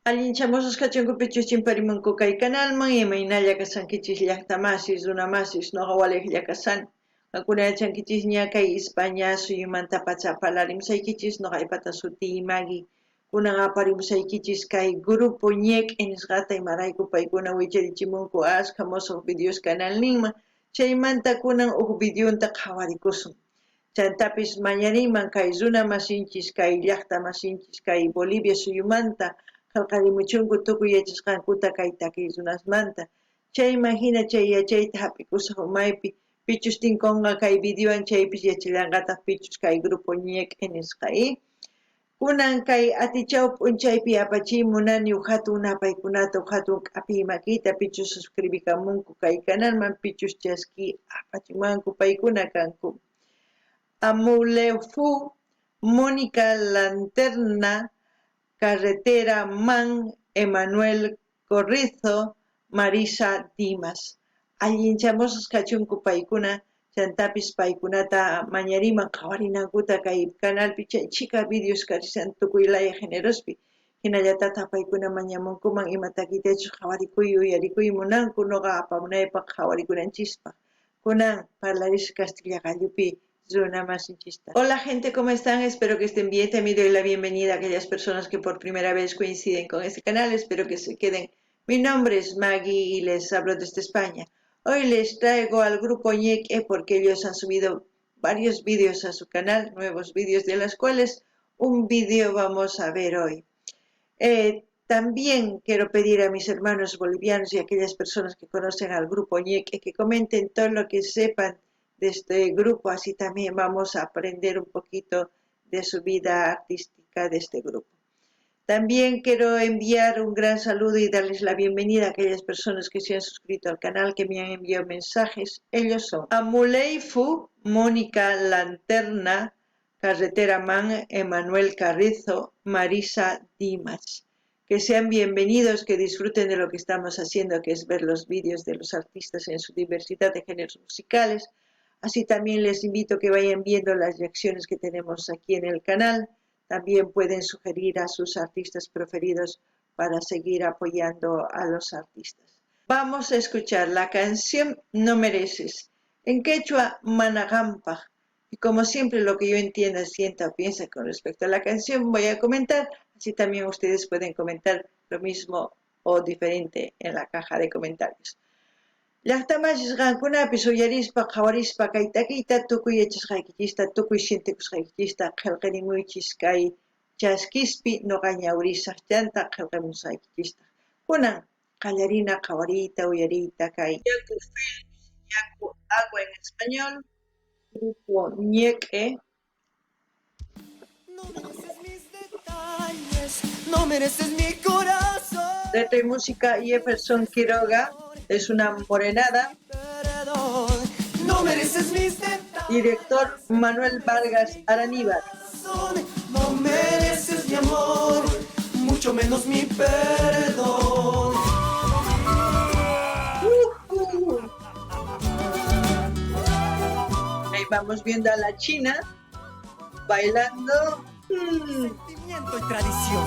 Allinchamusqas kachunku pichus chimparimunku kay kanalman, imaynalla kashankichis llaqta masis, runa masis, noqa walejlla kashani. Qankuna yachankichisña kay Ispaña suyumantapacha parlarimusaykichis, noqaypata sutiy Maggie. Kunan aparimusaykichis kay grupo Ñeq'e nisqata, imarayku paykuna wicharichimunku askha mosoj videos kanalninman, chaymanta kunan uj videonta qhawarikusun. Chantapis mañarinman kay runa masinchis, kay llaqta masinchis, kay Bolivia suyumanta qhelqarimuchunku tukuy yachasqankuta kay takiy runasmanta. Chayman jina chay yachayta jap'ikusaj umaypi, pichus tinkonqa kay videowan chaypis yachallanqataj pichus kay grupo Ñeq'e nisqa i. Kunan kay atichaw p'unchaypi apachiy munani uj jatun napaykunata, uj jatun k'apiy makiyta, pichus suscribikamunku kay canalman, pichus chaskiy apachimuwanku paykuna kanku. Amulefu, Mónica Lanterna, Carretera Man, Emanuel Corrizo, Marisa Dimas. Allinchamusqas kachunku paykuna, chantapis paykunata mañariman qhawarinankuta kay canalpi chay chhika videos karishan tukuy laya generospi, jinallatataj paykuna mañamunkuman ima takiytachus qhawarikuy uyarikuy munanku noqa apamunaypaj qhawarikunanchispaj. Kunan parlarisqa kastilla qallupi runa masinchista. Hola gente, ¿cómo están? Espero que estén bien. También doy la bienvenida a aquellas personas que por primera vez coinciden con este canal. Espero que se queden. Mi nombre es Maggie y les hablo desde España. Hoy les traigo al grupo Ñeque porque ellos han subido varios vídeos a su canal, nuevos vídeos de las cuales un vídeo vamos a ver hoy. También quiero pedir a mis hermanos bolivianos y a aquellas personas que conocen al grupo Ñeque que comenten todo lo que sepan de este grupo, así también vamos a aprender un poquito de su vida artística de este grupo. También quiero enviar un gran saludo y darles la bienvenida a aquellas personas que se han suscrito al canal, que me han enviado mensajes. Ellos son Amuleifu, Mónica Lanterna, Carretera Man, Emanuel Carrizo, Marisa Dimas. Que sean bienvenidos, que disfruten de lo que estamos haciendo, que es ver los vídeos de los artistas en su diversidad de géneros musicales. Así también les invito a que vayan viendo las reacciones que tenemos aquí en el canal. También pueden sugerir a sus artistas preferidos para seguir apoyando a los artistas. Vamos a escuchar la canción No Mereces, en quechua Mana Qampaj. Y como siempre lo que yo entienda, sienta o piensa con respecto a la canción voy a comentar. Así también ustedes pueden comentar lo mismo o diferente en la caja de comentarios. Llaqta masis qankunapis uyarispa qhawarispa kay takiyta tukuy yachasqaykichista tukuy sientekusqaykichista qhelqarimuychis kay chaskispi noqa ñawrisaj chanta qhelqamusqaykichista. Kunan qallarina qhawariyta uyariyta kay Yaku Films, Yaku Agua en español, grupo Ñeq'e. No mereces mis detalles, no mereces mi corazón. Letra y música Jefferson Quiroga, es una morenada. Perdón, no mereces mis detalles. Director Manuel Vargas Araníbar. No mereces mi amor, mucho menos mi perdón. Ahí vamos viendo a la China bailando. Sentimiento y tradición.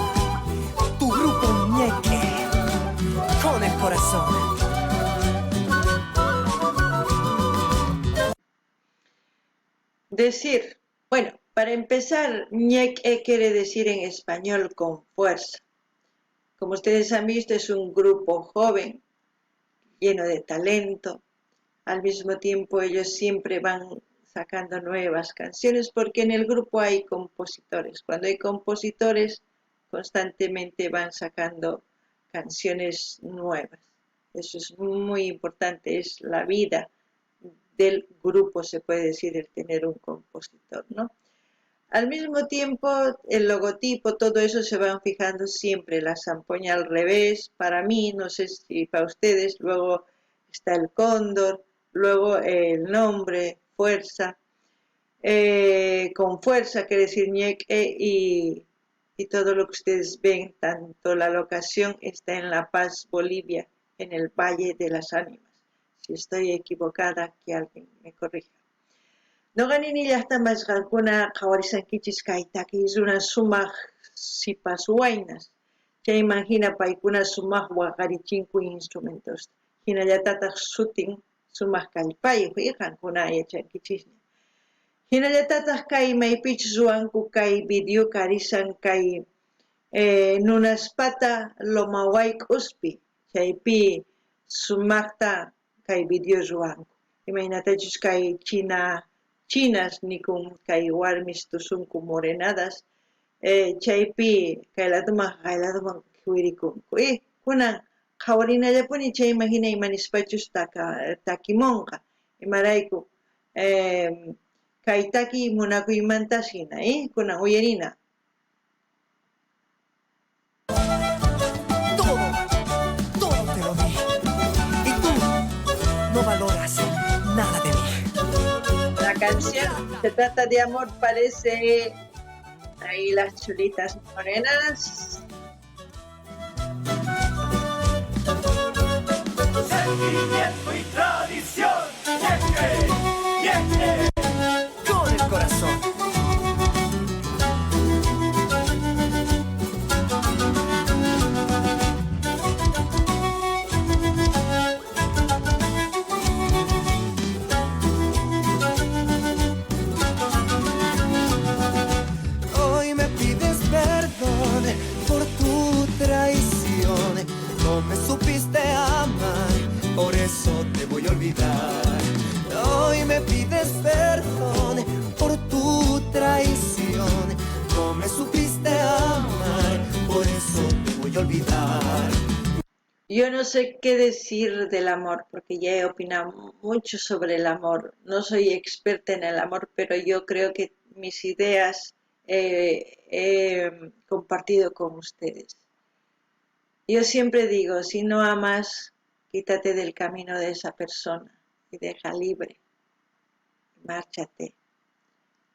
Tu grupo Ñeque con el corazón. Decir, bueno, para empezar, Ñeque quiere decir en español con fuerza. Como ustedes han visto, es un grupo joven, lleno de talento. Al mismo tiempo, ellos siempre van sacando nuevas canciones porque en el grupo hay compositores. Cuando hay compositores, constantemente van sacando canciones nuevas. Eso es muy importante, es la vida del grupo, se puede decir, el tener un compositor, ¿no? Al mismo tiempo, el logotipo, todo eso se van fijando siempre, la zampoña al revés, para mí, no sé si para ustedes, luego está el cóndor, luego el nombre, fuerza, con fuerza quiere decir Ñeque, y todo lo que ustedes ven, tanto la locación está en La Paz, Bolivia, en el Valle de las Ánimas. Si estoy equivocada, que alguien me corrija. Noqa nini llaqta masqankuna qhawarisankichis kay takiy runa sumaq sipas waynas. Chayman hina paykuna sumaq waqarichinku instrumentosta. Hinallatataq sutin sumaq kallpayuq qankuna yachankichisña. Hinallatataq kay maypichus ruwanku kay video karishan kay Nunaspata Loma Wayk'uspi, chaypi sumaqta kay video ruwanku. Imaynatachus kay china chinas nikun kay warmis tusunku morenadas, chaypi kay ladoman jaqay ladoman kiwirikunku. Kunan qhawarinallapuni chayman hina ima nispachus takimunqa. Imarayku kay takiy munakuymantas hina, kunan uyarina. Todo, todo te lo di. Y tú no valoras nada de mí. La canción se trata de amor, parece. Ahí las chulitas morenas. Sentimiento y tradición. Ñeque, ñeque. Con el corazón. Hoy me pides perdón por tu traición. No me supiste amar, por eso te voy a olvidar. Hoy me pides perdón por tu traición. No me supiste amar, por eso te voy a olvidar. Yo no sé qué decir del amor, porque ya he opinado mucho sobre el amor. No soy experta en el amor, pero yo creo que mis ideas he compartido con ustedes. Yo siempre digo, si no amas, quítate del camino de esa persona y deja libre. Márchate.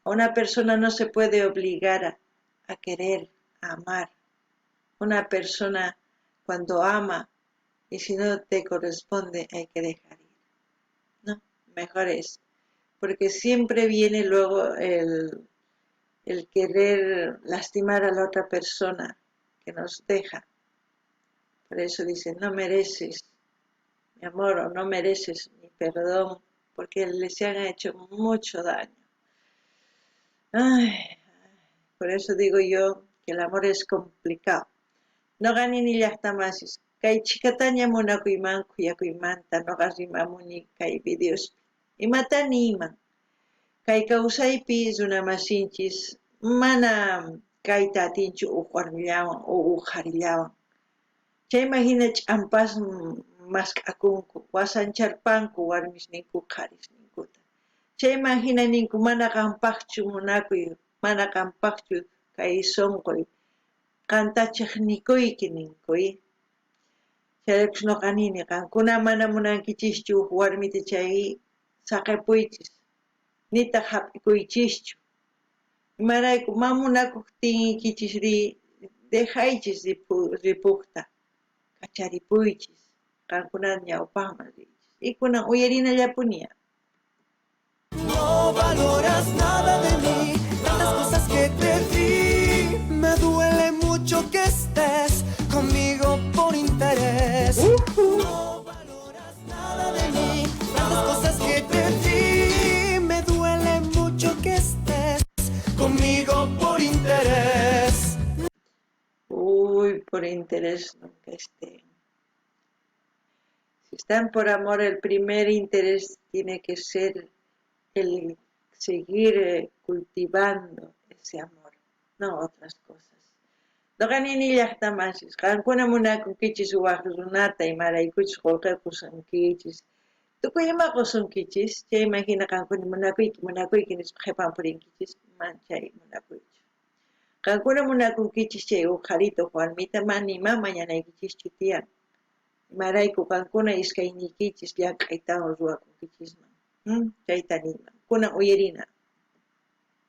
A una persona no se puede obligar a querer, a amar. Una persona cuando ama y si no te corresponde hay que dejar ir. No, mejor es. Porque siempre viene luego el querer lastimar a la otra persona que nos deja. Por eso dice, no mereces mi amor o no mereces mi perdón, porque les han hecho mucho daño. Ay, por eso digo yo que el amor es complicado. Noqa nini llaqtamasis, kay chhikataña munakuyman khuyakuymanta noqa rimamuni kay videospi. Imata niyman? Kay kawsaypi runamasinchis mana kayta atinchu uj warmillawan o uj qharillawan. Chayman hina ch'ampas mask'akunku, wasancharpanku warmisninku qharisninkuta. Chayman hina ninku mana qampaqchu munakuy, mana qampaqchu kay sunquy, qanta chiqnikuyki ninku. Chayraykus noqa nini, qankuna mana munankichischu uj warmita chay saqipuychis, nitaq hap'ikuychischu. Imarayku ma munakuqtiykichis dejaychis ripuqta, kacharipuychis, qankuna ñawpaqman riychis. Y kunan uyarinallapuniya. No valoras nada de mí, tantas cosas que te di. Me duele mucho que estés conmigo por interés. No valoras nada de mí, tantas cosas que te di. Me duele mucho que estés conmigo por interés. Uy, por interés nunca estén. Si están por amor, el primer interés tiene que ser el seguir cultivando ese amor, no otras cosas. Noqa nini llaqtamasis, qankuna munakunkichis waj runata imaraykuchus qullqi qusunkichis, tukuy ima qusunkichis, chayman hina qankuna munakuyki, munakuyki nispa qhipan purinkichis, man chay munakuychu. Qankuna munakunkichis chay uj qharita uj warmita mana ima mañanaykichischu tiyan. Imarayku qankuna iskayniykichis llank'aytawan ruwakunkichisman. Chayta niyman. Kunan uyarina.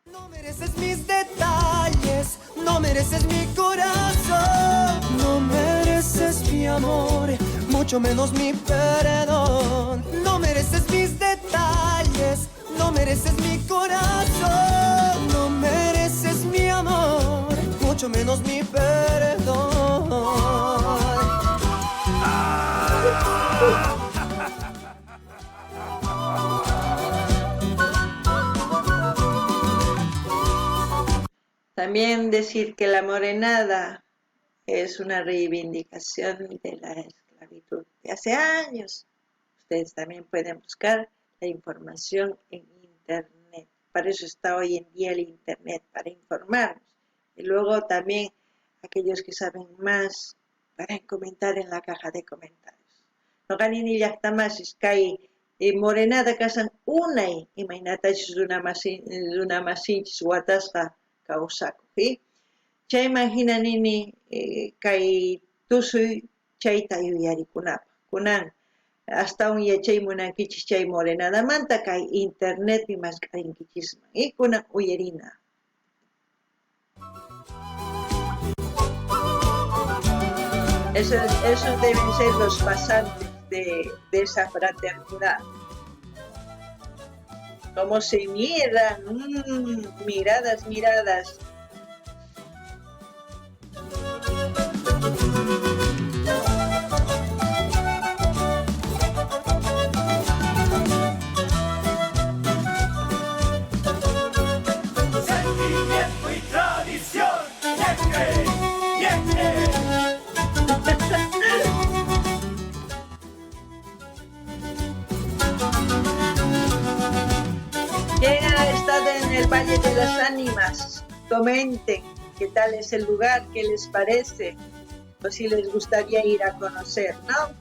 No mereces mis detalles, no mereces mi corazón, no mereces mi amor, mucho menos mi perdón. No mereces mis detalles, no mereces mi corazón, no mereces mi amor, mucho menos mi perdón. También decir que la morenada es una reivindicación de la esclavitud de hace años. Ustedes también pueden buscar la información en internet. Para eso está hoy en día el internet, para informarnos. Y luego también aquellos que saben más pueden comentar en la caja de comentarios. Noqani llaqtamasis kay morenada kasan unay imaynatachus runa masinchis watasqa kawsakuq. Chayman hina nini kay tusuy chayta yuyarikunapaq. Kunan astawan yachay munankichis chay morenadamanta kay internetpi mask'arinkichisman. Kunan uyarina. Esos deben ser los pasantes de esa fraternidad. Cómo se miran, miradas, miradas. Sentimiento y tradición. Ñeque, ñeque. ¿Quién ha estado en el Valle de las Ánimas? Comenten qué tal es el lugar, qué les parece, o si les gustaría ir a conocer, ¿no?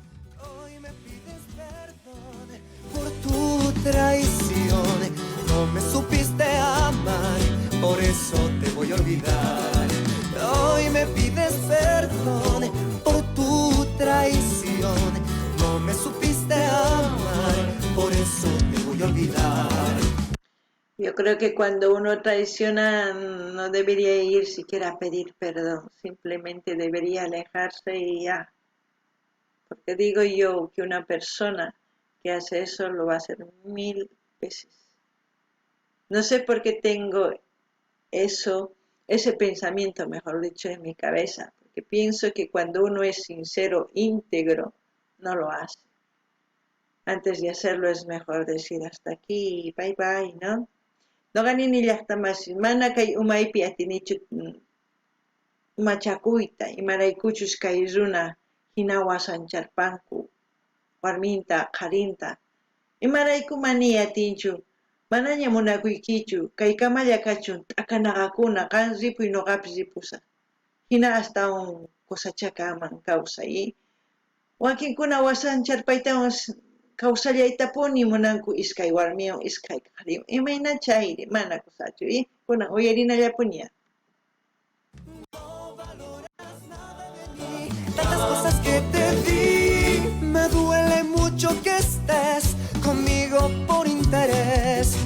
Hoy me pides perdón por tu traición, no me supiste amar, por eso te voy a olvidar. Hoy me pides perdón por tu traición, no me supiste amar, por eso te voy a olvidar. Yo creo que cuando uno traiciona no debería ir siquiera a pedir perdón, simplemente debería alejarse y ya. Porque digo yo que una persona que hace eso lo va a hacer 1000 veces. No sé por qué tengo ese pensamiento, mejor dicho, en mi cabeza, porque pienso que cuando uno es sincero, íntegro, no lo hace. Antes de hacerlo es mejor decir hasta aquí, bye bye, ¿no? Noqani llaqtamasi mana kay umaypi atinichu machakuyta, imaraykuchus kay runa hina wasancharpanku warminta, qharinta. Imarayku mani atinchu, manaña munakuykichu, kay kamalla kachun t'akanaqakuna, qan ripuy noqapis ripusaq. Hina astawan kusachakaman kawsay. Wakinkuna wasancharpaytawan kawsallaytapuni munanku iskay warmiwan, iskay qhariwan. Imayna chayri, mana kusachu, Kunan uyarinallapuña. No valoras nada de mí, tantas cosas que te di. Me duele mucho que estés conmigo por interés.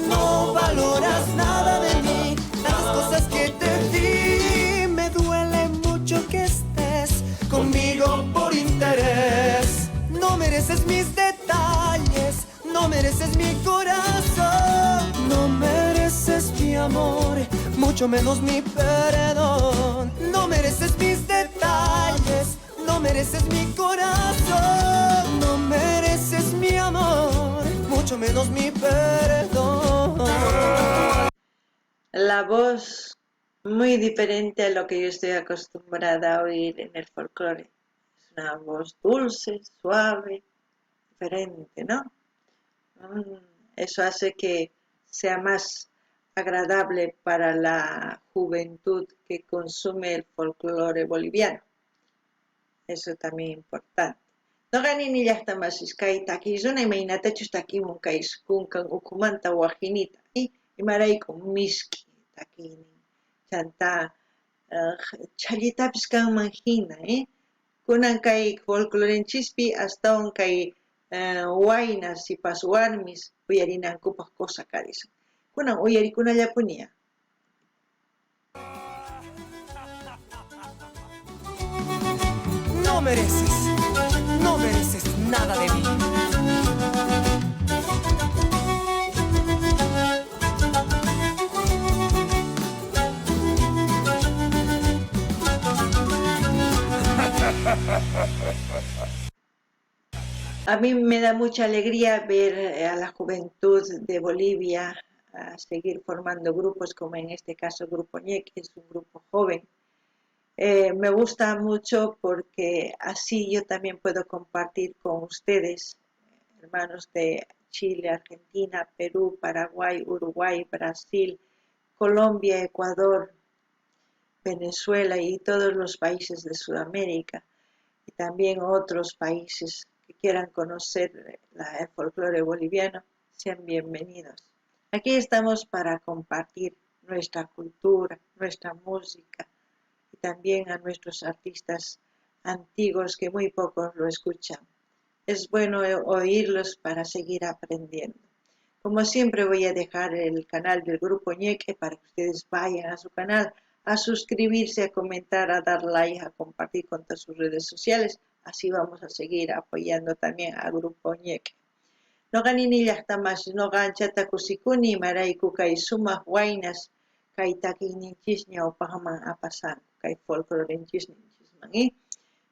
No valoras nada de mí, tantas cosas que te di. Me duele mucho que estés conmigo por interés. No mereces mis detalles, no mereces mi corazón, no mereces mi amor, mucho menos mi perdón. No mereces mis detalles, no mereces mi corazón, no mereces mi amor, mucho menos mi perdón. La voz muy diferente a lo que yo estoy acostumbrada a oír en el folclore. Es una voz dulce, suave, diferente, ¿no? Eso hace que sea más agradable para la juventud que consume el folclore boliviano. Eso también es importante. Noqani nillaqtamasis kay takiy runa imaynatachus takimun kay kunkan ukhumanta wajinita, imarayku misk'i takiynin chanta chhallitapis kanman hina, Kunan kay folclorenchispi astawan kay waynas sipas warmis uyarinankupaq cosa karisan. Kunan uyarikunallapunia. No mereces, no mereces nada de mí. A mí me da mucha alegría ver a la juventud de Bolivia a seguir formando grupos, como en este caso Grupo Ñeque, que es un grupo joven. Me gusta mucho porque así yo también puedo compartir con ustedes, hermanos de Chile, Argentina, Perú, Paraguay, Uruguay, Brasil, Colombia, Ecuador, Venezuela y todos los países de Sudamérica, y también otros países que quieran conocer el folclore boliviano, sean bienvenidos. Aquí estamos para compartir nuestra cultura, nuestra música y también a nuestros artistas antiguos que muy pocos lo escuchan. Es bueno oírlos para seguir aprendiendo. Como siempre voy a dejar el canal del Grupo Ñeque para que ustedes vayan a su canal, a suscribirse, a comentar, a dar like, a compartir con todas sus redes sociales. Así vamos a seguir apoyando también a Grupo Ñeque. Noqa nini llaqtamasis, noqa anchata kusikuni imarayku kay sumaq waynas kay takiyninchis ñawpaqman apasanku, kay folclorenchis ninchisman.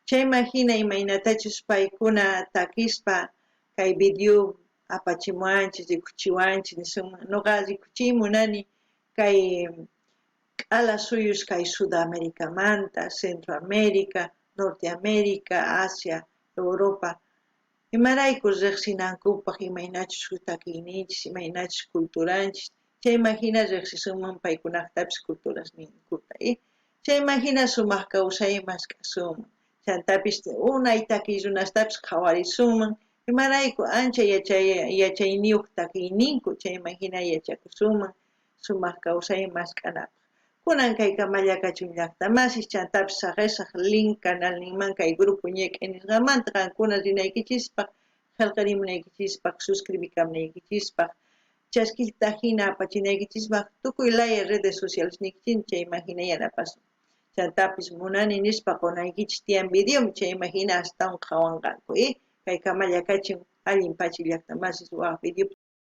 Chayman hina imaynatachus paykuna takispa kay video apachimuwanchis, rikuchiwanchis, nisunman. Noqa rikuchiy munani kay k'ala suyus kay Sudaméricamanta, Centroamérica, Norteamérica, Asia, Europa. Imarayku riqsinankupaq imaynachus takiyninchis, imaynachus culturanchis, chayman hina riqsisunman paykunaqtapis culturasninkuta. Chayman hina sumaq kawsay mask'asunman. Chantapis unay takiy runastapis qhawarisunman. Imarayku ancha yachayniyuq takiyninku, chayman hina yachakusunman sumaq kawsay mask'anapaq. Kunan kay kamalla kachun llaqtamasis, chantapis saqesaq link canalninman kay Grupo Ñeque nisqamanta qankuna rinaykichispaq, qillqarimunaykichispaq, suscribikamnaykichispaq, chaskita hina apachinaykichispaq, tukuy laya redes sociales niykichin chayman hina yanapasun. Chantapis munani nispa qunaykichis tiyan videom chayman hina astawan qhawanqanku. Kay kamalla kachun allin pachi llaqtamasis waq video.